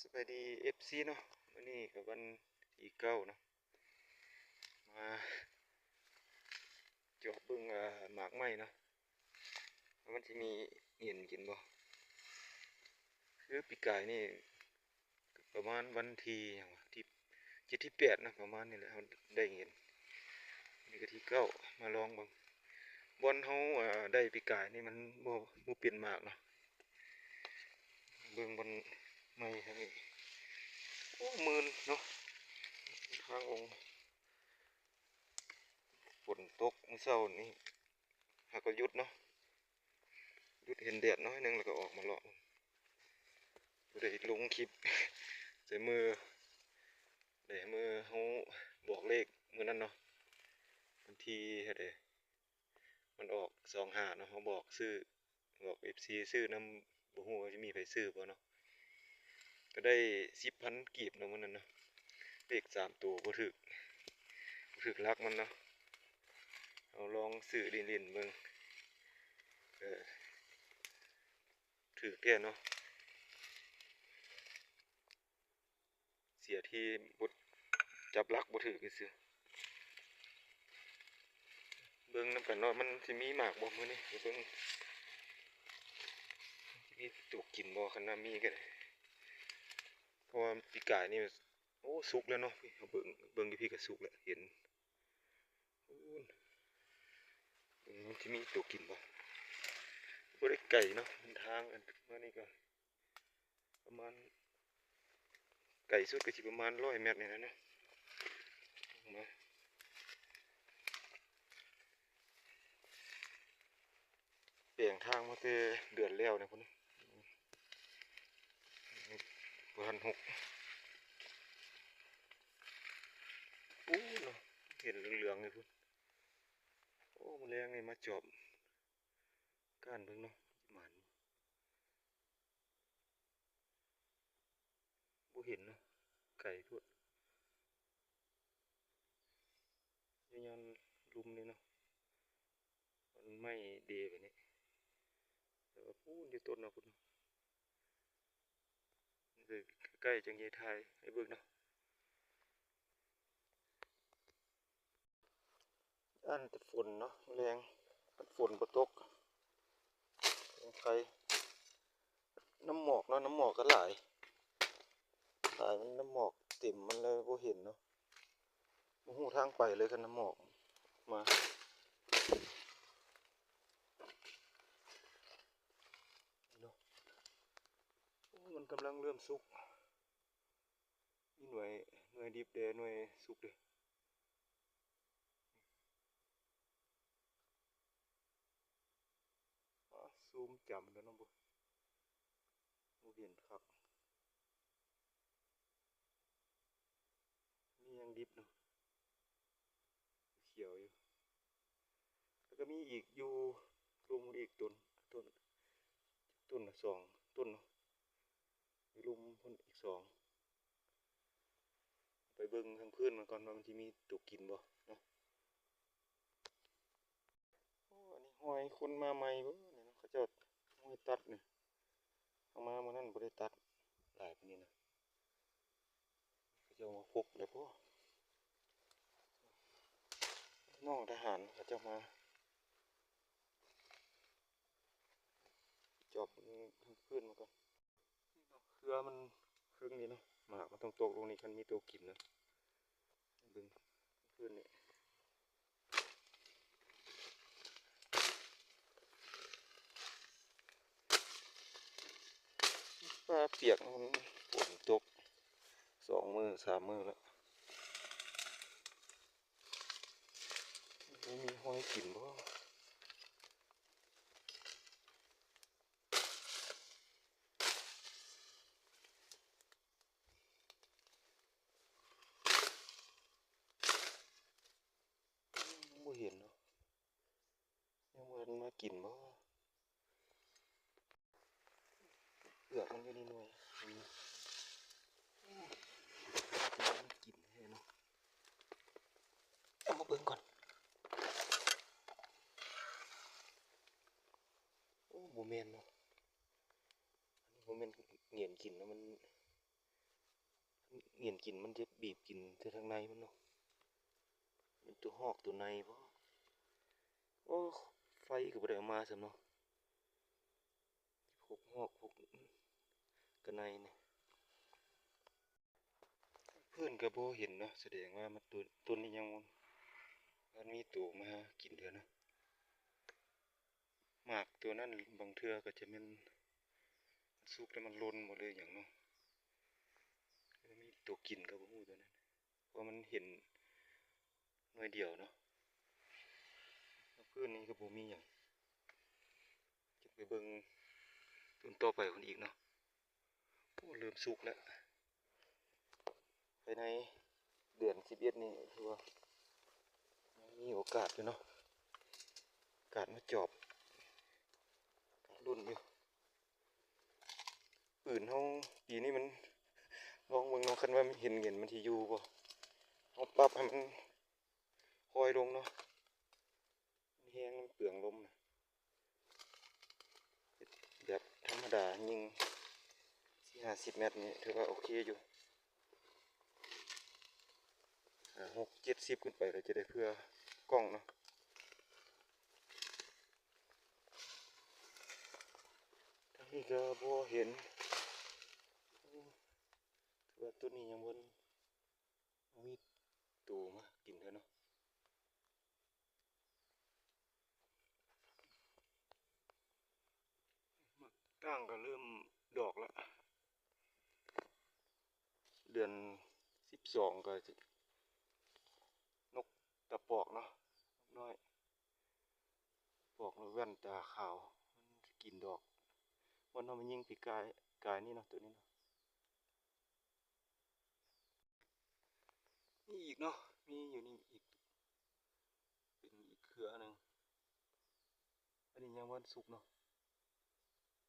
ສະບາຍດີ ເອັຟຊີ ເນາະ, ມື້ນີ້ກໍວັນທີເກົ້າເນາະ, ມາຈອບເບິ່ງ ເອີ ໝາກໄມ້ເນາະ ວ່າມັນຊິມີເຫງັນກິນບໍ່. ຄືປີກາຍນີ້ ປະມານວັນທີຫຍັງວະ ທີເຈັດ ທີແປດເນາະ ປະມານນີ້ແຫຼະ ເຮົາໄດ້ເຫງັນ. ນີ້ກໍທີເກົ້າ ມາລອງເບິ່ງ. ບ່ອນເຮົາ ເອີ ໄດ້ປີກາຍນີ້ມັນບໍ່ ບໍ່ເປັນໝາກເນາະ. ເບິ່ງບ່ອນໃໝ່ທາງນີ້ ໂອ້ ມື່ນເນາະ ທາງລົງ. ຝົນຕົກມື້ເຊົ້ານີ້ ຫາກກໍຢຸດເນາະ, ຢຸດເຫັນແດດໜ້ອຍໜຶ່ງ ແລ້ວກໍອອກມາເລາະ. ບໍ່ໄດ້ລົງຄລິບໃສ່ມື້ ໃນມື້ເຮົາບອກເລກມື້ນັ້ນເນາະ, ວັນທີເທົ່າໃດ ມັນອອກສອງຫ້າເນາະ, ເຮົາບອກຊື້ ບອກ ເອັຟຊີ ຊື້ນຳ, ບໍ່ຮູ້ວ່າຊິມີໃຜຊື້ບໍ່ເນາະ. ກໍໄດ້ສິບພັນກີບເນາະ ມື້ນັ້ນເນາະ, ເລກສາມໂຕບໍ່ຖືກ ບໍ່ຖືກຫຼັກມັນເນາະ. ເຮົາລອງຊື້ຫຼິ້ນໆເບິ່ງ ເອີ ຖືກແທ້ເນາະ. ເສຍທີ່ບໍ່ ຈັບຫຼັກບໍ່ຖືກຊື່ໆ. ເບິ່ງນຳກັນເນາະ ມັນຊິມີໝາກບໍ່ມື້ນີ້ ເບິ່ງ ຊິມີໂຕກິນບໍ່ ຄັນວ່າມີກໍໄດ້. ເພາະວ່າປີກາຍນີ້ ໂອ້ ສຸກແລ້ວເນາະ, ເຮົາເບິ່ງ ເບິ່ງຢູ່ພີ້ກໍສຸກແລ້ວ ເຫັນ ໂອ້ ມັນຊິມີໂຕກິນບໍ່. ບໍ່ໄດ້ໄກເນາະ ທາງອັນມານີ້ກໍ ປະມານ ໄກສຸດກໍຊິປະມານຮ້ອຍແມັດນີ້ແຫຼະເນາະ. ມາ ແປງທາງມາແຕ່ເດືອນແລ້ວນະພຸ້ນ, ບໍ່ທັນຫົກ. ໂອ້ ເນາະ ເຫັນເຫຼືອງໆຢູ່ພຸ້ນ. ໂອ້ ມື້ແລງນີ້ມາຈອບກ້ານເບິ່ງເນາະ ໝານ. ບໍ່ເຫັນເນາະ ໄກໂພດ. ຢູ່ຍ້ອນລຸ່ມນີ້ເນາະ ມັນໄມ້ເດແບບນີ້, ແຕ່ວ່າພຸ້ນຢູ່ຕົ້ນເນາະ ພຸ້ນເນາະ. ໃກ້ໆ ຈັ່ງຊິຖ່າຍໃຫ້ເບິ່ງເນາະ. ຢ້ານແຕ່ຝົນເນາະ ແລງ ຄັນຝົນບໍ່ຕົກ ຍັງໄຄ. ນ້ຳໝອກເນາະ ນ້ຳໝອກກໍຫຼາຍ ຫຼາຍ ມັນນ້ຳໝອກເຕັມ ມັນເລີຍບໍ່ເຫັນເນາະ, ບໍ່ຮູ້ທາງໄປເລີຍ ຄັນນ້ຳໝອກມາເນາະ. ໂອ້ ມັນກຳລັງເລີ່ມສຸກ. ມີໜ່ວຍ ໜ່ວຍດິບເດ້ ໜ່ວຍສຸກເດ້. ອາ ຊູມຈຳແລ້ວເນາະ ບໍ່ ບໍ່ເຫັນຄັກ. ມີຫຍັງດິບເນາະ ຂຽວຢູ່. ແລ້ວກໍມີອີກຢູ່ລຸ່ມພຸ້ນອີກຕົ້ນ ຕົ້ນ ຕົ້ນສອງຕົ້ນເນາະ, ຢູ່ລຸ່ມພຸ້ນອີກສອງ. ໄປເບິ່ງທາງພື້ນມັນກ່ອນວ່າມັນຊິມີໂຕກິນບໍ່ເນາະ. ໂອ້ ອັນນີ້ຮອຍຄົນມາໃໝ່ບໍ່ນີ້ເນາະ, ເຂົາເຈົ້າຮອຍຕັດນີ້. ເຮົາມາມື້ນັ້ນບໍ່ໄດ້ຕັດຫຼາຍປານນີ້ນະ. ເຂົາເຈົ້າມາພົກແລ້ວບໍ່? ນ້ອງທະຫານເຂົາເຈົ້າມາຈອບພື້ນມາກ່ອນ. ເຄືອມັນເຄິ່ງນີ້ເນາະ, ໝາກມັນຕ້ອງຕົກລົງນີ້ ຄັນມີໂຕກິນນະ. ເບິ່ງ ຄືນນີ້ ຟ້າປຽກ ມັນຝົນຕົກສອງມື້ສາມມື້ແລ້ວ. ບໍ່ມີຫອຍກິນບໍ່? ຍັງບໍ່ເຫັນເນາະ, ຍັງບໍ່ທັນມາກິນບໍ່? ເປືອກມັນຢູ່ໃນໜ່ວຍ ມັນກິນແທ້ເນາະ. ເອົາມາເບິ່ງກ່ອນ. ໂອ້ ບໍ່ແມ່ນເນາະ, ອັນນີ້ບໍ່ແມ່ນເຫງັນກິນເນາະ, ມັນ ງຽນກິນ ມັນຈະບີບກິນແຕ່ທາງໃນມັນເນາະ. ເປັນຕົວຮອກຕົວໃນບໍ? ໂອ້ ໄຟກໍບໍ່ໄດ້ເອົາມາຊ້ຳເນາະ. ພວກຮອກ ພວກກະໄນນີ້ ພື້ນກໍບໍ່ເຫັນເນາະ, ສະແດງວ່າມັນ ຕົ້ນ ຕົ້ນນີ້ຍັງບໍ່ທັນມີໂຕມາຫາກິນເທື່ອເນາະ. ໝາກຕົວນັ້ນບາງເທື່ອກໍຈະແມ່ນສຸກແລ້ວມັນຫຼົ່ນບໍ່ ຫຼືຫຍັງເນາະ, ມີໂຕກິນກໍບໍ່ຮູ້ຕົວນັ້ນ. ເພາະມັນເຫັນໜ່ວຍດຽວເນາະ. ພື້ນນີ້ກໍບໍ່ມີຫຍັງ, ຈະໄປເບິ່ງຕົ້ນຕໍ່ໄປພຸ້ນອີກເນາະ. ໂອ້ ເລີ່ມສຸກແລ້ວ. ພາຍໃນເດືອນສິບເອັດນີ້ ຖືວ່າຍັງມີໂອກາດຢູ່ເນາະ, ໂອກາດມາຈອບ ລຸ້ນຢູ່. ປືນເຮົາປີນີ້ມັນ ລອງເບິ່ງເນາະ, ຄັນວ່າມັນເຫັນເຫງັນ ມັນຊິຢູ່ບໍ່? ເຮົາປັບໃຫ້ມັນຄ່ອຍລົງເນາະ, ມັນແຮງ ມັນເປືອງລົມນະ. ເຮັດແບບທຳມະດາ ຍິງສີ່ຫ້າສິບແມັດນີ້ ຖືວ່າໂອເຄຢູ່. ຫ້າ ຫົກ ເຈັດສິບຂຶ້ນໄປ ກໍຈະໄດ້ເພື່ອກ້ອງເນາະ. ທາງນີ້ກໍບໍ່ເຫັນ, ຖືວ່າຕົ້ນນີ້ຍັງບໍ່ມີໂຕມາກິນເທື່ອເນາະ. ໝາກຕ່າງກໍເລີ່ມດອກລະ. ເດືອນສິບສອງກໍຊິ ນົກຕາປອກເນາະ, ນກນ້ອຍ ປອກ ແວ່ນຕາຂາວ ມັນກິນດອກ. ບ່ອນເຮົາມາຍິງປີກາຍ ກາຍນີ້ເນາະ, ໂຕນີ້ເນາະ. ມີອີກເນາະ, ມີຢູ່ນີ້ອີກ ເປັນອີກເຄືອໜຶ່ງ. ອັນນີ້ຍັງບໍ່ທັນສຸກເນາະ,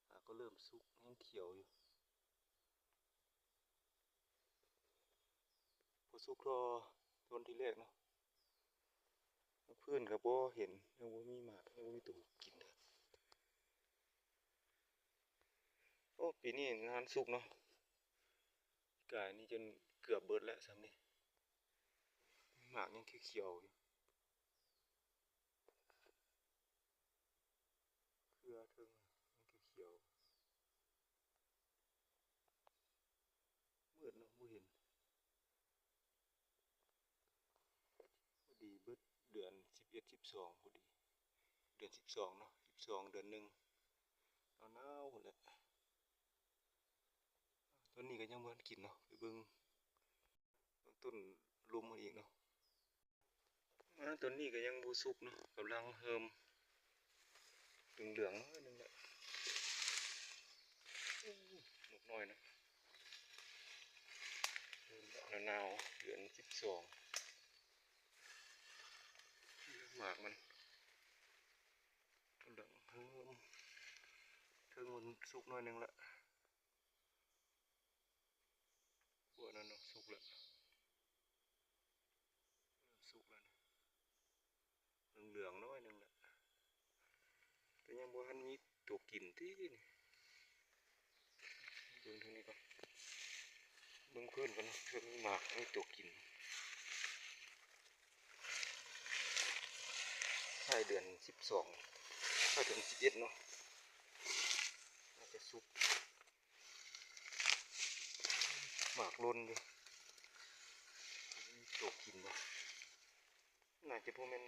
ຫາກໍເລີ່ມສຸກ ຍັງຂຽວຢູ່. ບໍ່ສຸກເທົ່າຕອນທີແລກເນາະ. ພື້ນກໍບໍ່ເຫັນ, ຍັງບໍ່ມີໝາກ, ຍັງບໍ່ມີໂຕກິນເທື່ອ. ໂອ້ ປີນີ້ນານສຸກເນາະ, ກາຍນີ້ຈົນເກືອບເບິດແລ້ວຊ້ຳນີ້, ໝາກຍັງຂຽວໆຢູ່. ເຄືອເທິງຍັງຂຽວໆ. ມືດເນາະ ບໍ່ເຫັນ. ພໍດີເບິດເດືອນສິບເອັດ ສິບສອງພໍດີ, ເດືອນສິບສອງເນາະ, ສິບສອງເດືອນໜຶ່ງ ໜາວໆພຸ້ນແຫຼະ. ຕອນນີ້ກໍຍັງບໍ່ທັນກິນເນາະ, ໄປເບິ່ງເບິ່ງຕົ້ນລຸ່ມເຮົາອີກເນາະ. ອາ ຕອນນີ້ກໍຍັງບໍ່ສຸກເນາະ, ກຳລັງເລີ່ມເຫຼືອງໆໜ້ອຍໜຶ່ງແຫຼະ. ໂອ້ ນົກນ້ອຍເນາະ, ເລີ່ມແລ້ວ ໜາວໆ ເດືອນສິບສອງ ໝາກມັນກຳລັງເລີ່ມ ເທິງມັນສຸກໜ້ອຍໜຶ່ງແຫຼະ. ພວກນັ້ນເນາະ ສຸກແລ້ວ, ສຸກແລ້ວນີ້, ເຫຼືອງໆໜ້ອຍໜຶ່ງແຫຼະ, ແຕ່ຍັງບໍ່ທັນມີຕົວກິນຕິນີ້. ເບິ່ງທາງນີ້ກ່ອນ, ເບິ່ງພື້ນກ່ອນເນາະ, ເພື່ອມີໝາກ ມີຕົວກິນ. ທ້າຍເດືອນສິບສອງ ທ້າຍເດືອນສິບເອັດເນາະ, ໜ້າຈະສຸກ. ໝາກຫຼົ່ນຢູ່, ມີໂຕກິນບໍ່? ໜ້າຈະບໍ່ແມ່ນ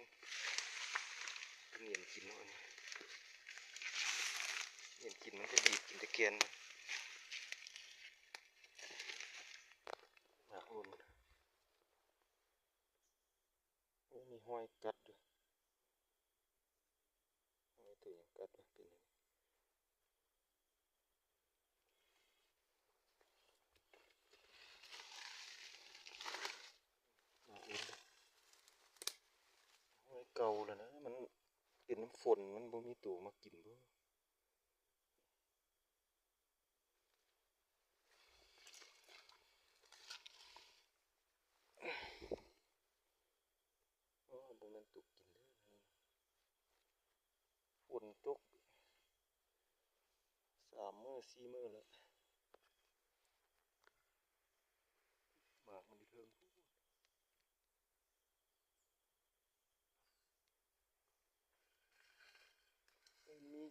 ເຫງັນກິນເນາະ, ອັນນີ້ເຫງັນກິນ ມັນຈະດີດກິນແຕ່ແກ່ນ. ໝາກຫຼົ່ນ. ໂອ້ ມີຮອຍກັດຢູ່, ຮອຍໂຕຫຍັງກັດວະ ເປັນຫຍັງ? ຮອຍເກົ່າແລ້ວນະ, ມັນເປັນນ້ຳຝົນ ມັນບໍ່ມີໂຕມາກິນບໍ? ໂອ້ ບໍ່ແມ່ນຕົກກິນເດີ້, ຝົນຕົກສາມມື້ສີ່ມື້ແລ້ວ.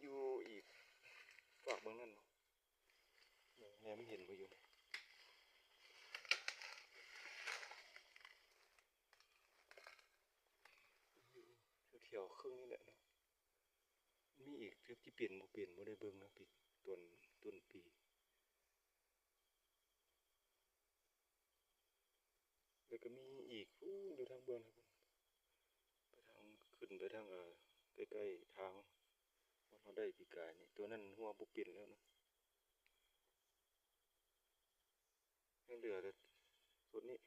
ຢູ່ອີກຟາກເບິ່ງນັ້ນເນາະ ແນມເຫັນບໍ່ຢູ່ ແຖວໆເຄິ່ງນີ້ແຫຼະເນາະ. ມີອີກ ຈັກຊິເປັນບໍ່ເປັນ ບໍ່ໄດ້ເບິ່ງນະ ປີ ຕົ້ນ ຕົ້ນປີ. ແລ້ວກໍມີອີກພຸ້ນ ຢູ່ທາງເບື້ອງທາງພຸ້ນ ໄປທາງ ຂຶ້ນໄປທາງ ເອີ ໃກ້ໆທາງບ່ອນເຮົາໄດ້ປີກາຍນີ້ ຕົວນັ້ນຫົວບໍ່ເປັນແລ້ວນະ. ຍັງເຫຼືອແຕ່ຕົ້ນນີ້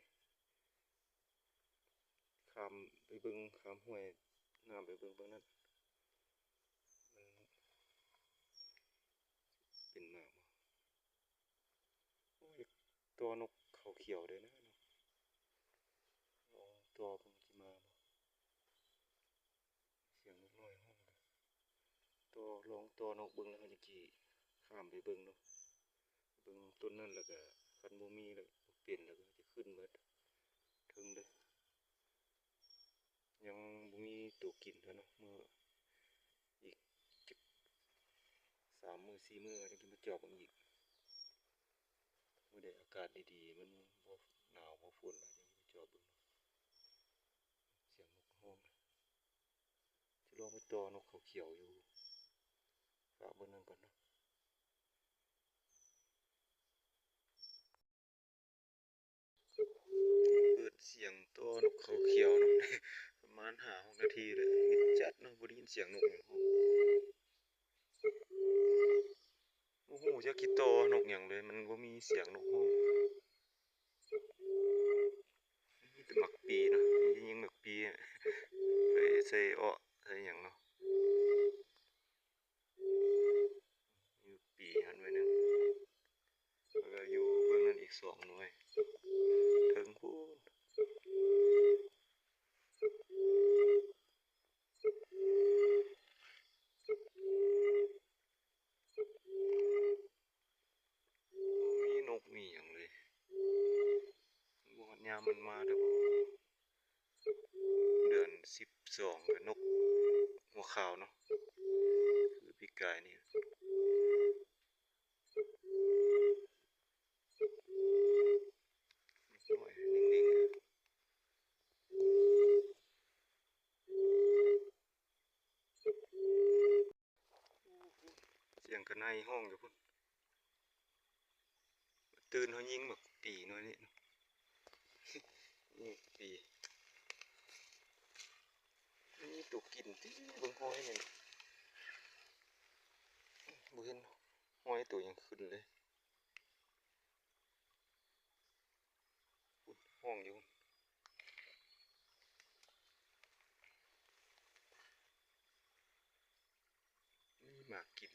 ຂ້າມໄປເບິ່ງ ຂ້າມຫ້ວຍນ້ຳໄປເບິ່ງເບື້ອງນັ້ນ ມັນເປັນໝາກບໍ່? ໂອ້ຍ ຕໍ່ນົກເຂົາຂຽວເດ້ນະ ລອງຕໍ່ເບິ່ງຊິມາບໍ່? ສຽງນົກນ້ອຍຮ້ອງ ຕໍ່ ລອງຕໍ່ນົກເບິ່ງ ແລ້ວເຮົາຈະຂີ່ຂ້າມໄປເບິ່ງເນາະ ເບິ່ງຕົ້ນນັ້ນ ແລ້ວກະຄັນບໍ່ມີ ແລ້ວບໍ່ເປັນ ແລ້ວກະຈະຂຶ້ນມາເທິງເດີ. ຍັງບໍ່ມີໂຕກິນເທື່ອເນາະ ມື້ ອີກຈັກສາມມື້ສີ່ມື້ ເຮົາຈະມາຈອບເບິ່ງອີກ ມື້ໃດອາກາດດີໆ ມັນບໍ່ໜາວບໍ່ຝົນ ເຮົາຈະມາຈອບເບິ່ງເນາະ. ສຽງນົກຮ້ອງ ຊິລອງໄປຕໍ່ນົກເຂົາຂຽວຢູ່ຟາກເບິ່ງນັ້ນກ່ອນເນາະ. ເປີດສຽງຕໍ່ນົກເຂົາຂຽວເນາະ ປະມານຫ້າຫົກນາທີແລ້ວ ມິດຈັດເນາະ ບໍ່ໄດ້ຍິນສຽງນົກຫຍັງຮ້ອງ ບໍ່ຮູ້ຈັກຊິຕໍ່ນົກຫຍັງເລີຍ ມັນບໍ່ມີສຽງນົກຮ້ອງ. ມີແຕ່ໝາກປີເນາະ ມີແຕ່ຍິງໝາກປີ ໄປໃສ່ເອາະໃສ່ຫຍັງເນາະ ມີໝາກປີຫັ້ນໜ່ວຍໜຶ່ງ ແລ້ວກໍຢູ່ເບື້ອງນັ້ນອີກສອງໜ່ວຍ ເທິງພຸ້ນ. ມີນົກມີຫຍັງເລີຍ ບໍ່ຮອດຍາມມັນມາເດີ. ເດືອນສິບສອງ ກໍນົກຫົວຂາວເນາະ ຄືປີກາຍນີ້ ນ້ອຍ ສຽງກະໄນຮ້ອງຢູ່ພຸ້ນ ຕື່ນເຮົາຍິງໝາກປີໜ່ວຍນີ້ ນີ້ປີ ມີໂຕກິນຕິ ເບິ່ງຫ້ອຍນີ້ ບໍ່ເຫັນຫ້ອຍໂຕຫຍັງຂຶ້ນເລີຍ. ພຸ້ນ ຮ້ອງຢູ່ ມີໝາກກິນ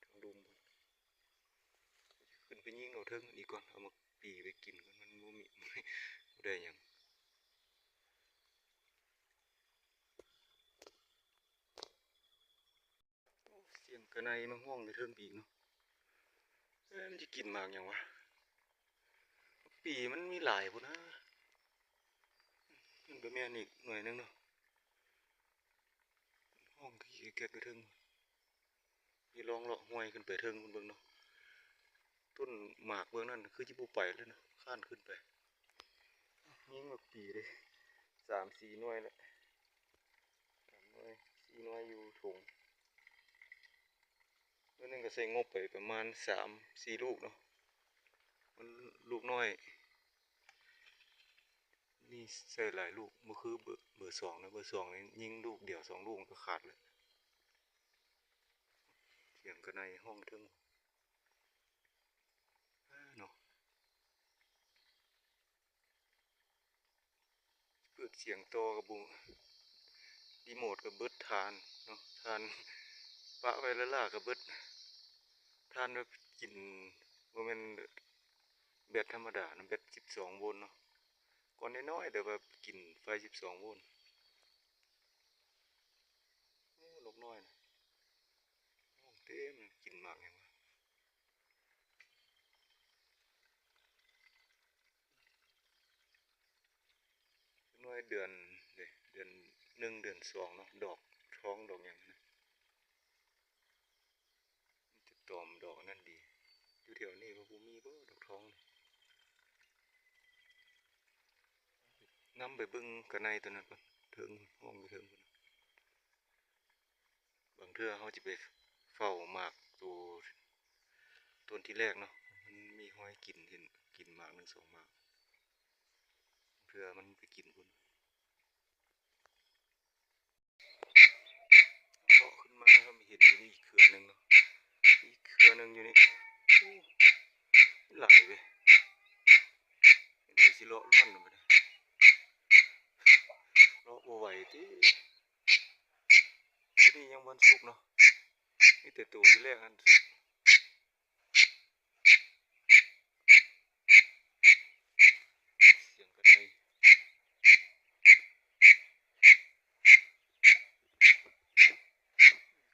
ທາງລຸ່ມ ຂຶ້ນໄປຍິງເອົາເທິງນີ້ກ່ອນ ເອົາໝາກປີໄປກິນກ່ອນ ມັນບໍ່ມີ ບໍ່ໄດ້ຫຍັງ. ສຽງກະໄນມາຮ້ອງຢູ່ເທິງປີກເນາະ ເອີ ມັນຊິກິນໝາກຫຍັງວະ? ປີກມັນມີຫຼາຍພຸ້ນນະ ມັນກໍແມ່ນອີກໜ່ວຍໜຶ່ງເນາະ ຮ້ອງແກກໆຢູ່ເທິງ ຊິລອງເລາະຫ້ວຍຂຶ້ນໄປເທິງພຸ້ນເບິ່ງເນາະ ຕົ້ນໝາກເບື້ອງນັ້ນຄືຊິບໍ່ໄປແລ້ວເນາະ ຄ້ານຂຶ້ນໄປ. ຍິງໝາກປີເດ້ ສາມສີ່ໜ່ວຍແລ້ວ ສາມໜ່ວຍ ສີ່ໜ່ວຍຢູ່ຖົງ ໜ່ວຍໜຶ່ງກໍໃຊ້ງົບໄປປະມານສາມສີ່ລູກເນາະ ມັນລູກນ້ອຍ ນີ້ໃຊ້ຫຼາຍລູກ ບໍ່ຄືເບີ ເບີສອງນະ ເບີສອງນີ້ຍິງລູກດຽວສອງລູກມັນກໍຂາດແລ້ວ. ສຽງກະໄນຮ້ອງເທິງ ເນາະ ເປີດສຽງຕໍ່ກໍບໍ່ ຣີໂມດກໍເບິດ ຖ່ານເນາະ ຖ່ານປະໄວ້ລ້າໆກໍເບິດ ຖ່ານແບບກິນ ບໍ່ແມ່ນແບັດທຳມະດານະ ແບັດສິບສອງໂວນເນາະ ກ້ອນນ້ອຍໆ ແຕ່ວ່າກິນໄຟສິບສອງໂວນ. ໂອ້ ນົກນ້ອຍນະ ໂອ້ ເຕັມ ກິນໝາກຫຍັງວະ? ນ້ອຍເດືອນເດ້ ເດືອນໜຶ່ງ ເດືອນສອງເນາະ ດອກທອງດອກຫຍັງນະ ຕອມດອກອັນນັ້ນດີ. ຢູ່ແຖວນີ້ມັນບໍ່ມີບໍ່ດອກທອງນີ້? ນຳໄປເບິ່ງກະໄນໂຕນັ້ນກ່ອນ ເທິງ ຫ້ອງຢູ່ເທິງພຸ້ນ. ບາງເທື່ອເຮົາຈະໄປເຝົ້າໝາກໂຕ ຕົ້ນທີແລກເນາະ ມັນມີຮອຍກິນ ເຫັນກິນໝາກໜຶ່ງສອງໝາກ ບາງເທື່ອມັນໄປກິນພຸ້ນ. ເລາະຂຶ້ນມາ ເຮົາມາເຫັນຢູ່ນີ້ອີກເຄືອໜຶ່ງເນາະ ອີກເຄືອໜຶ່ງຢູ່ນີ້ ໂອ້ ຫຼາຍເວີຍ. ເອີ ຊິເລາະລ້ອນລະບາດນີ້ ເລາະບໍ່ໄຫວຕິ. ໂຕນີ້ຍັງບໍ່ທັນສຸກເນາະ ມີແຕ່ໂຕທີແລກຫັ້ນສຸກ. ສຽງກະໄນ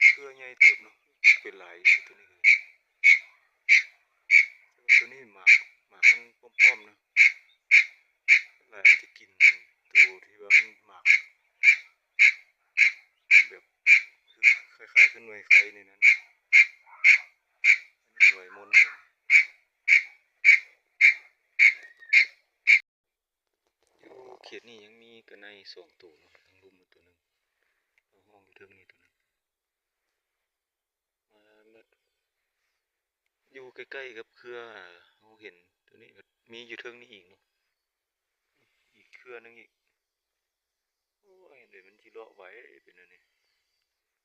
ເຄືອໃຫຍ່ເຕີບເນາະ ເປັນຫຼາຍຢູ່ໂຕນີ້ກະໄດ້. ແຕ່ວ່າໂຕນີ້ໝາກ ໝາກມັນປ້ອມໆ ເນາະ ຫຼາຍມັນຈະກິນໂຕທີ່ວ່າມັນໝາກ ແບບ ຄື ຄ້າຍໆ ຄືໜ່ວຍໄຂ່ນີ້ນັ້ນ ໜ່ວຍມົນ. ຢູ່ເຂດນີ້ຍັງມີກະໄນສອງໂຕເນາະ ທາງລຸ່ມໂຕໜຶ່ງ ເອົາຫ້ອງຢູ່ເທິງນີ້ໂຕໜຶ່ງ. ມາ ມາ ຢູ່ໃກ້ໆ ກັບເຄືອ ເຮົາເຫັນໂຕນີ້ ມີຢູ່ເທິງນີ້ອີກເນາະ ອີກເຄືອໜຶ່ງອີກ. ໂອ້ຍ ເດ ມັນຊິເລາະໄຫວເປັນແນວນີ້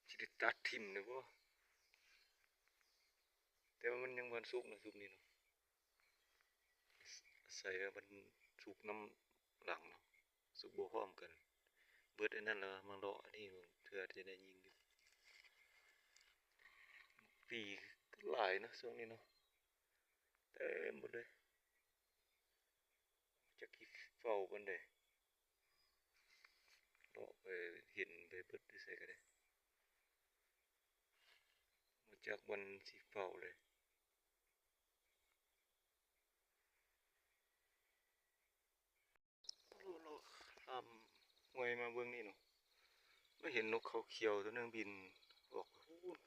ຊິໄດ້ຕັດຖິ້ມໄດ້ບໍ່? ແຕ່ວ່າມັນຍັງບໍ່ທັນສຸກນະ ຊຸມນີ້ເນາະ ອາໄສວ່າມັນສຸກນຳຫຼັງເນາະ ສຸກບໍ່ພ້ອມກັນ. ເບິດອັນນັ້ນແລ້ວມາເລາະອັນນີ້ເບິ່ງ ເທື່ອຈະໄດ້ຍິງຢູ່. ປີກະຫຼາຍເນາະຊ່ວງນີ້ເນາະ ເຕັມໝົດເລີຍ. ຈັກຊິເຝົ້າປານໃດ ເລາະໄປເຫັນໄປເບິດຢູ່ໃສກະໄດ້ ບໍ່ຈັກບ່ອນຊິເຝົ້າເລີຍ. ເລາະຂ້າມຫ້ວຍມາເບິ່ງນີ້ເນາະ ມາເຫັນນົກເຂົາຂຽວໂຕໜຶ່ງບິນອອກພຸ້ນ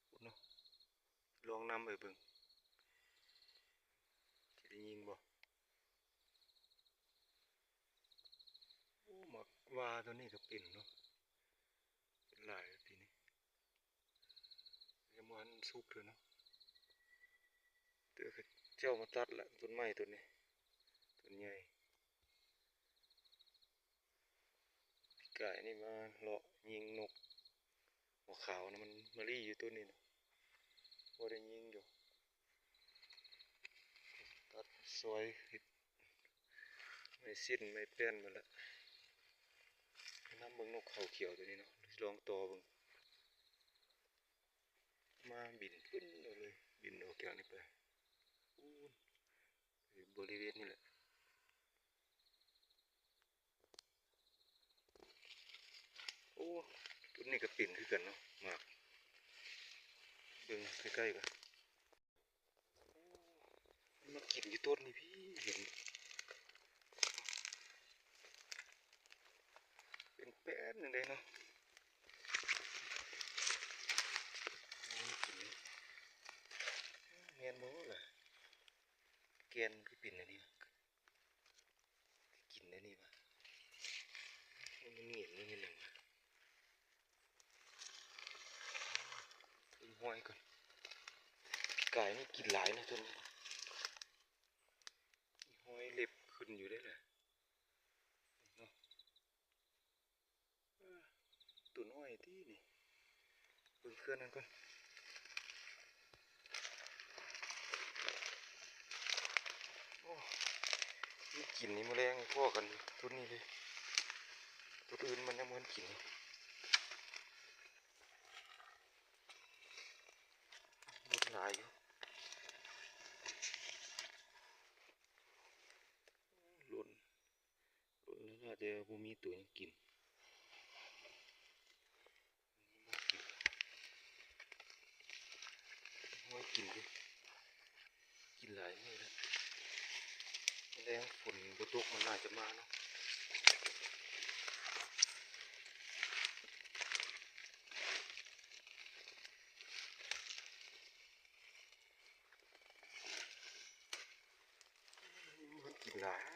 ພຸ້ນເນາະ. ລອງນຳໄປເບິ່ງ ຊິໄດ້ຍິງບໍ່? ໂອ້ ໝາກຫວ້າໂຕນີ້ກະເປັນເນາະ ເປັນຫຼາຍປີນີ້ ຍັງບໍ່ທັນສຸກເທື່ອເນາະ. ແຕ່ເຂົາເຈົ້າມາຕັດລະ ຕົ້ນໄມ້ຕົ້ນນີ້ ຕົ້ນໃຫຍ່. ປີກາຍນີ້ມາເລາະຍິງນົກຫົວຂາວນະ ມັນມາລີ້ຢູ່ຕົ້ນນີ້ນະ ພໍໄດ້ຍິງຢູ່. ຕັດຊອຍເຮັດໄມ້ສິ້ນໄມ້ແປ້ນໝົດລະ ນຳເບິ່ງນົກເຂົາຂຽວໂຕນີ້ເນາະ ລອງຕໍ່ເບິ່ງ. ມາບິນຂຶ້ນເອົາເລີຍ ບິນອອກຈາກນີ້ໄປ ພຸ້ນ ຢູ່ບໍລິເວນນີ້ແຫຼະ. ໂອ້ ຕົ້ນນີ້ກະເປັນຄືກັນເນາະ ໝາກ ເບິ່ງໃກ້ໆ ກະ ມັນມາກິນຢູ່ຕົ້ນນີ້ພີ້ ເຫັນ ເປັນແປ້ນຈັ່ງໃດເນາະ. ແມ່ນບໍ່ລະ ແກ່ນຄືເປັນອັນນີ້ ກິນໄດ້ນີ້ຫວາ? ໂອ້ ມັນມີອັນນີ້ແມ່ນຫຍັງຫວາ? ເບິ່ງຮອຍກ່ອນ ປີກາຍນີ້ກິນຫຼາຍນະໂຕນີ້ ມີຮອຍເລັບຂຶ້ນຢູ່ເດ້ລະເນາະ. ໂຕນ້ອຍຕິນີ້ ເບິ່ງເຄືອນັ້ນກ່ອນ. ໂອ້ ມັນກິນນີ້ ມື້ແລງພໍ້ກັນໂຕນີ້ເລີຍ ໂຕອື່ນມັນຍັງບໍ່ທັນກິນ ໝົດຫຼາຍຢູ່ ຫຼົ່ນ. ໂດນແລ້ວ ແຕ່ວ່າບໍ່ມີໂຕຫຍັງກິນ ໂອ້ຍ ກິນເດ້ ກິນຫຼາຍມື້ແລ້ວ ແລງຝົນບໍ່ຕົກ ມັນໜ້າຈະມາເນາະ. ໂ ກິນຫຼາຍ ໄ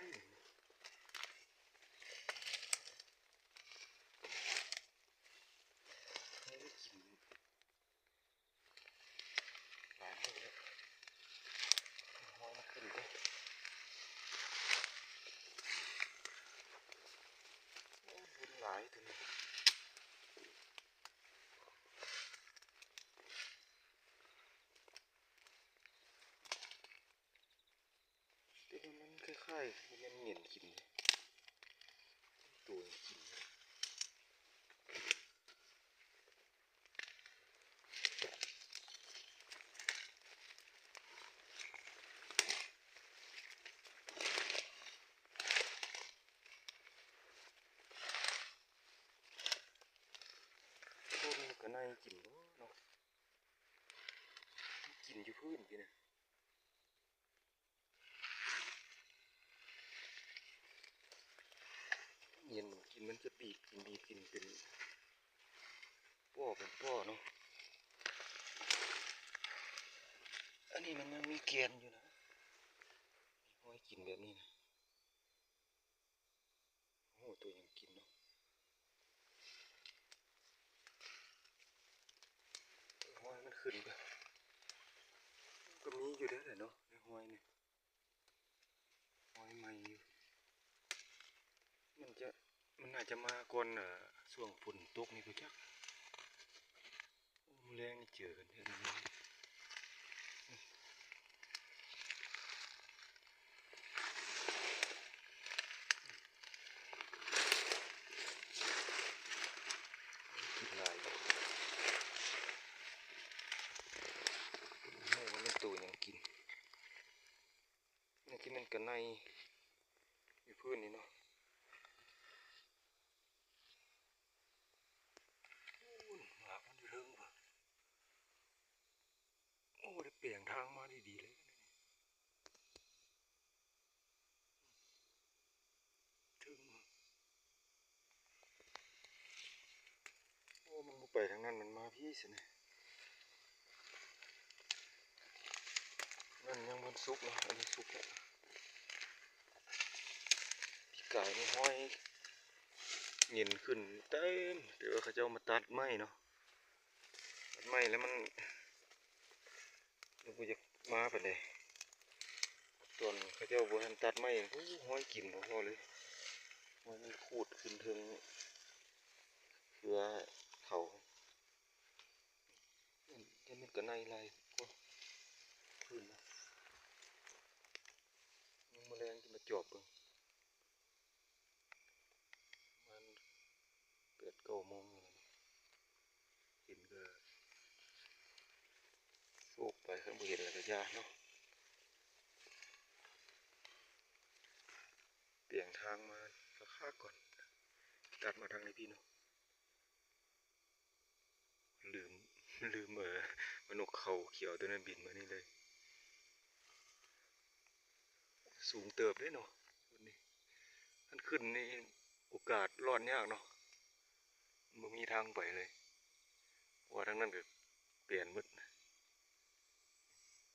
ດ້ກິນຫຼາຍມື້ແລ້ວ ຫອຍມັນຂຶ້ນເດ້ ໂອ້ ບຸນຫຼາຍໂຕນີ້. ແຕ່ວ່າມັນຄ້າຍໆ ບໍ່ແມ່ນເຫງັນກິນເດ້ ໂຕກິນ ຄົນກະໄນກິນບໍ່ເນາະ ກິນຢູ່ພື້ນພີ້ນະ. ເຫງັນກິນ ມັນຈະບີບກິນ ບີບກິນເປັນປ້ອເປັນປ້ອເນາະ. ອັນນີ້ມັນຍັງມີແກ່ນຢູ່ນະ ມີຫອຍກິນແບບນີ້ນະ. ໂອ້ ໂຕຫຍັງກິນເນາະ ຫອຍມັນຂຶ້ນກະ ກະມີຢູ່ເດ້ເນາະ ໃນຫອຍນີ້ ຫອຍໃໝ່ຢູ່ ມັນຈະ ມັນໜ້າຈະມາກ່ອນ ເອີ ຊ່ວງຝົນຕົກນີ້ບໍ່ຈັກ. ໂອ້ ມື້ແລງນີ້ເຈີກັນເທື່ອໜຶ່ງ ກິນຫຼາຍຢູ່ ໂອ້ ມັນໂຕຫຍັງກິນ ນີ້ທີ່ແມ່ນກະໄນຢູ່ພື້ນນີ້ເນາະ. ໂອ້ຍ ໝາກມັນຢູ່ເທິງພຸ້ນ ໂອ້ ໄດ້ແປງທາງມາດີໆ ເລີຍ ເທິງ ໂອ້ ມັນບໍ່ໄປທາງນັ້ນ ມັນມາພີ້ຊັ້ນນະ. ນັ້ນຍັງບໍ່ສຸກເນາະ ອັນນີ້ສຸກແລ້ວ. ປີກາຍນີ້ຫອຍເຫງັນຂຶ້ນເຕັມ ແຕ່ວ່າເຂົາເຈົ້າມາຕັດໄມ້ເນາະ ຕັດໄມ້ແລ້ວມັນ ມັນບໍ່ຢາກມາປານໃດ ຕອນເຂົາເຈົ້າບໍ່ທັນຕັດໄມ້ ໂອ້ ຫອຍກິນບໍ່ພໍເລີຍ ຫອຍມັນຂູດຂຶ້ນເທິງເຄືອເຂົາ. ເຫັນ ເຫັນມັນກະໄນຫຼາຍກວ່າພື້ນນະ ຍັງມື້ແລງຈະມາຈອບເບິ່ງ ປະມານແປດເກົ້າໂມງນີ້ແຫຼະເນາະ ເຫັນກະໂຊກໄປ ຄັນບໍ່ເຫັນແລ້ວກະຢ່າເນາະ. ແປງທາງມາຄັກໆ ກ່ອນ ຕັດມາທາງນີ້ພີ້ເນາະ. ລືມ ລືມ ເອີ ວ່ານົກເຂົາຂຽວໂຕນັ້ນບິນມານີ້ເລີຍ. ສູງເຕີບເດ້ເນາະ ນີ້ ຄັນຂຶ້ນນີ້ໂອກາດລອດຍາກເນາະ ບໍ່ມີທາງໄປເລີຍ ເພາະວ່າທາງນັ້ນກະແປນເບິດ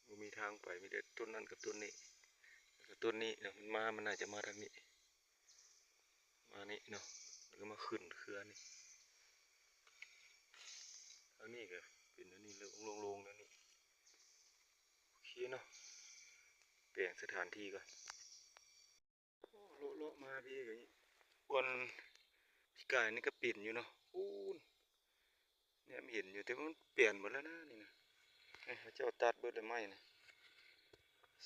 ບໍ່ມີທາງໄປ ມີແຕ່ຕົ້ນນັ້ນກັບຕົ້ນນີ້ ແລ້ວກະຕົ້ນນີ້ເນາະ ມັນມາ ມັນໜ້າຈະມາທາງນີ້ ມານີ້ເນາະ ແລ້ວກະມາຂຶ້ນເຄືອນີ້ ທາງນີ້ກະເປັນອັນນີ້ ໂລ່ງໆ ແນວນີ້. ໂອເຄເນາະ ແປງສະຖານທີ່ກ່ອນ. ໂອ້ ເລາະໆ ມາພີ້ກະ ກ່ອນປີກາຍນີ້ກະເປັນຢູ່ເນາະ ປູ້ນ ແນມເຫັນຢູ່ ແຕ່ວ່າມັນແປນໝົດແລ້ວນະ ນີ້ນະ ເຂົາເຈົ້າຕັດເບິດແລ້ວໄມ້ນະ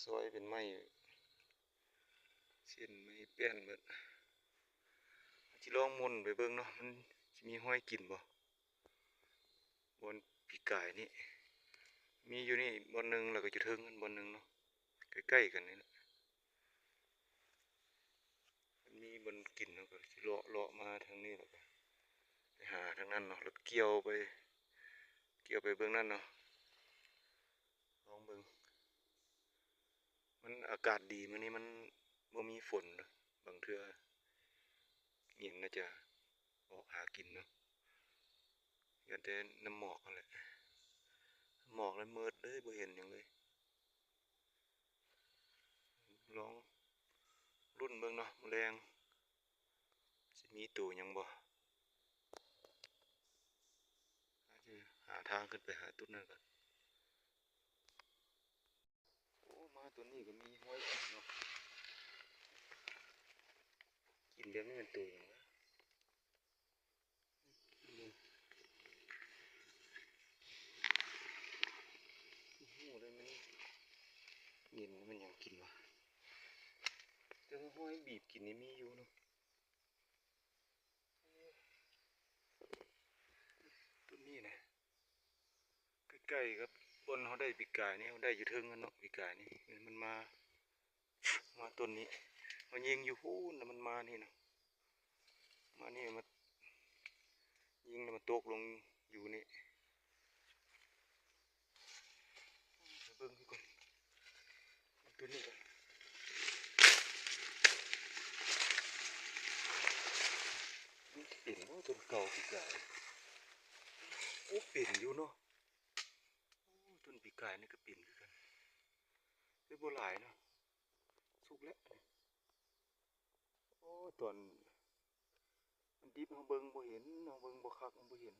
ຊອຍເປັນໄມ້ ເສັ້ນໄມ້ແປ້ນເບິດ. ຊິລອງໝຸນໄປເບິ່ງເນາະ ມັນຊິມີຫອຍກິນບໍ່. ບ່ອນປີກາຍນີ້ ມີຢູ່ນີ້ບ່ອນໜຶ່ງ ແລ້ວກະຢູ່ເທິງຫັ້ນບ່ອນໜຶ່ງເນາະ ໃກ້ໆ ກັນນີ້ແຫຼະ ມັນມີບ່ອນກິນ ເຮົາກະຊິເລາະ ເລາະມາທາງນີ້ ແລ້ວກະໄປຫາທາງນັ້ນເນາະ ແລ້ວກ່ຽວໄປ ກ່ຽວໄປເບື້ອງນັ້ນເນາະ ລອງເບິ່ງ. ມັນອາກາດດີມື້ນີ້ ມັນບໍ່ມີຝົນເນາະ ບາງເທື່ອເຫງັນໜ້າຈະອອກຫາກິນເນາະ ຢ້ານແຕ່ນ້ຳໝອກຫັ້ນແຫຼະ ໝອກແລ້ວມືດເລີຍ ບໍ່ເຫັນຫຍັງເລີຍ. ລອງ ເບິ່ງເນາະ ມື້ແລງຊິມີໂຕຫຍັງບໍ່ ຫາທາງຂຶ້ນໄປຫາຈຸດນັ້ນກ່ອນ. ໂອ້ ມາຕົວນີ້ກໍມີຮອຍກິນເນາະ ກິນແບບນີ້ແມ່ນໂຕຫຍັງວະ? ບໍ່ຮູ້ເລີຍ ມັນເຫັນມັນຫຍັງກິນວະ ແຕ່ວ່າຮອຍບີບກິນນີ້ມີຢູ່ເນາະ. ໂອ້ ຕົ້ນນີ້ນະ ໃກ້ໆກັບບ່ອນເຮົາໄດ້ປີກາຍນີ້ ເຮົາໄດ້ຢູ່ເທິງຫັ້ນເນາະ ປີກາຍນີ້ ມັນມາ ມາຕົ້ນນີ້ ມາຍິງຢູ່ພຸ້ນ ແລ້ວມັນມານີ້ນະ ມານີ້ ມາຍິງແລ້ວມາຕົກລົງຢູ່ນີ້. ໄປເບິ່ງກ່ອນ ເບິ່ງຕົວນີ້ກ່ອນ ມັນເປັນບໍ່ ຕົ້ນເກົ່າປີກາຍ? ໂອ້ ເປັນຢູ່ເນາະ ໂອ້ ຕົ້ນປີກາຍນີ້ກໍເປັນຄືກັນ ແຕ່ບໍ່ຫຼາຍເນາະ ສຸກແລ້ວ. ໂອ້ ຕອນມັນດິບເຮົາເບິ່ງບໍ່ເຫັນ ເຮົາເບິ່ງບໍ່ຄັກ ເຮົາບໍ່ເຫັນ.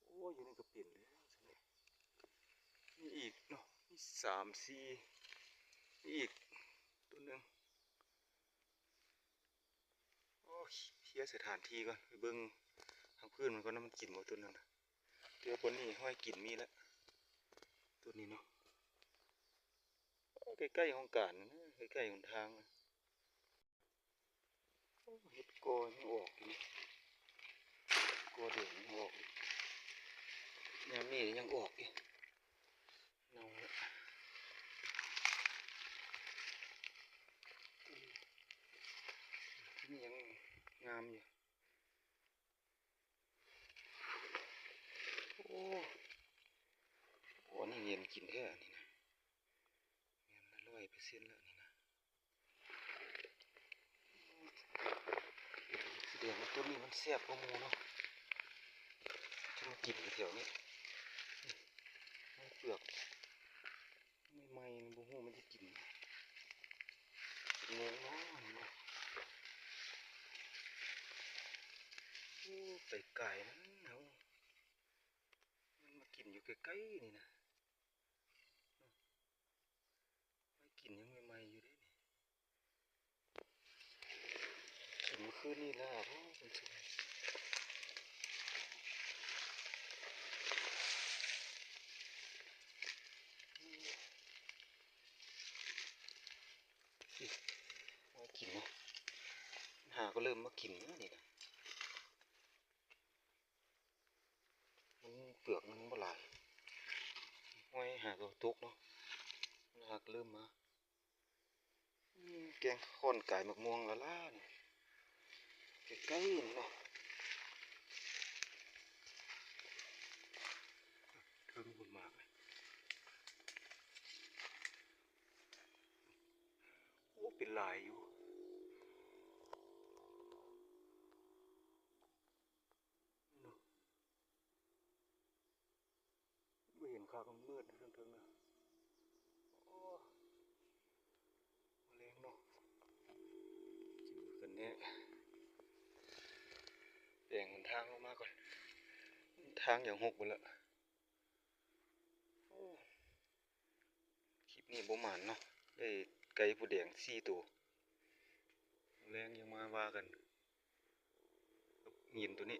ໂອ້ ຢູ່ນີ້ກໍເປັນເດ້ ມີອີກເນາະ ມີສາມ ສີ່ ມີອີກຕົ້ນໜຶ່ງ. ໂອ້ ເຄຍສະຖານທີ່ກ່ອນ ໄປເບິ່ງທາງພື້ນມັນກ່ອນນະ ມັນກິນບໍ່ຕົ້ນນັ້ນນະ. ແຕ່ວ່າບ່ອນນີ້ຮອຍກິນມີແລ້ວ ຕົ້ນນີ້ເນາະ ໃກ້ໆຫ້ອງການນະ ໃກ້ໆຫົນທາງນະ. ໂອ້ ເຫັດກໍຍັງອອກຢູ່ ກໍແດງຍັງອອກຢູ່ ຍາມນີ້ຍັງອອກຢູ່ ເນົ່າແລ້ວ. ນີ້ຍັງງາມຢູ່. ໂອ້ ໂອ້ ນີ້ເຫງີນກິນແທ້ ອັນນີ້ນະ ແມ່ນລະ ຮ້ອຍເປີເຊັນແລ້ວ ອັນນີ້ນະ. ສະແດງວ່າຕົ້ນນີ້ມັນແຊບກວ່າໝູ່ເນາະ ຈະມາກິນຢູ່ແຖວນີ້ ນີ້ ເປືອກ ໃໝ່ໆ ບໍ່ຮູ້ມັນຈະກິນ ກິນງວງເນາະ ອັນນີ້ເນາະ. ໂອ້ ໄປໄກນະເຮົາ ມັນມາກິນຢູ່ໃກ້ໆນີ້ນະ ໄປກິນຍັງໃໝ່ໆຢູ່ເດ້ນີ້ ກິນມື້ຄືນນີ້ລະ ໂອ້ ມັນສຸກ ມາກິນເນາະ ຫາກໍເລີ່ມມາກິນແລ້ວນີ້ນະ. ມັນເປືອກມັນບໍ່ຫຼາຍ ຫອຍຫາກໍຕົກເນາະ ມັນຫາກເລີ່ມມາ. ອືມ ແກງຂ້ອນກາຍໝາກມ່ວງລະລານີ້ ໃກ້ໆນີ້ເນາະ ເທິງພຸ້ນໝາກ ໂອ້ ເປັນຫຼາຍຢູ່. ບໍ່ເຫັນຄັກ ມັນມືດຢູ່ເທິງໆນະ. ໂອ້ ມາແລງເນາະ ຈື່ກັນແນ່ ແປງຫົນທາງລົງມາກ່ອນ ທາງຢ່າງຫົກເບິດລະ. ໂອ້ ຄລິບນີ້ບໍ່ໝານເນາະ ໄດ້ໄກ່ຜູ້ແດງສີ່ໂຕ ແລງຍັງມາວ່າກັນກັບຫີນໂຕນີ້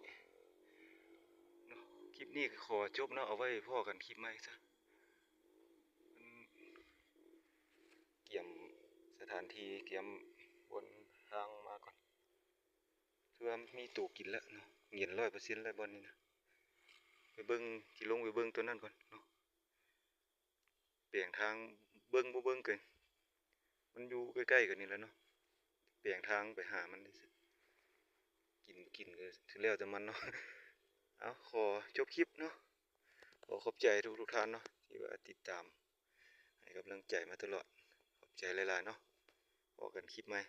ເນາະ. ຄລິບນີ້ກໍຂໍຈົບເນາະ ເອົາໄວ້ພໍ້ກັນຄລິບໃໝ່ຊະ ກຽມສະຖານທີ່ ກຽມບ່ອນທາງມາກ່ອນ. ຖືວ່າມີໂຕກິນແລ້ວເນາະ ເຫງີນຮ້ອຍເປີເຊັນແລ້ວບ່ອນນີ້ນະ. ໄປເບິ່ງ ຊິລົງໄປເບິ່ງໂຕນັ້ນກ່ອນເນາະ ແປງທາງ ເບິ່ງບໍ່ເບິ່ງກໍ ມັນຢູ່ໃກ້ໆກັນນີ້ແຫຼະເນາະ ແປງທາງໄປຫາມັນ ກິນບໍ່ກິນກໍແລ້ວແຕ່ມັນເນາະ. ເອົາ ຂໍຈົບຄລິບເນາະ ຂໍຂອບໃຈທຸກໆທ່ານເນາະ ທີ່ວ່າຕິດຕາມ ໃຫ້ກຳລັງໃຈມາຕະຫຼອດ ຂອບໃຈຫຼາຍໆເນາະ ພໍ້ກັນຄລິບໃໝ່.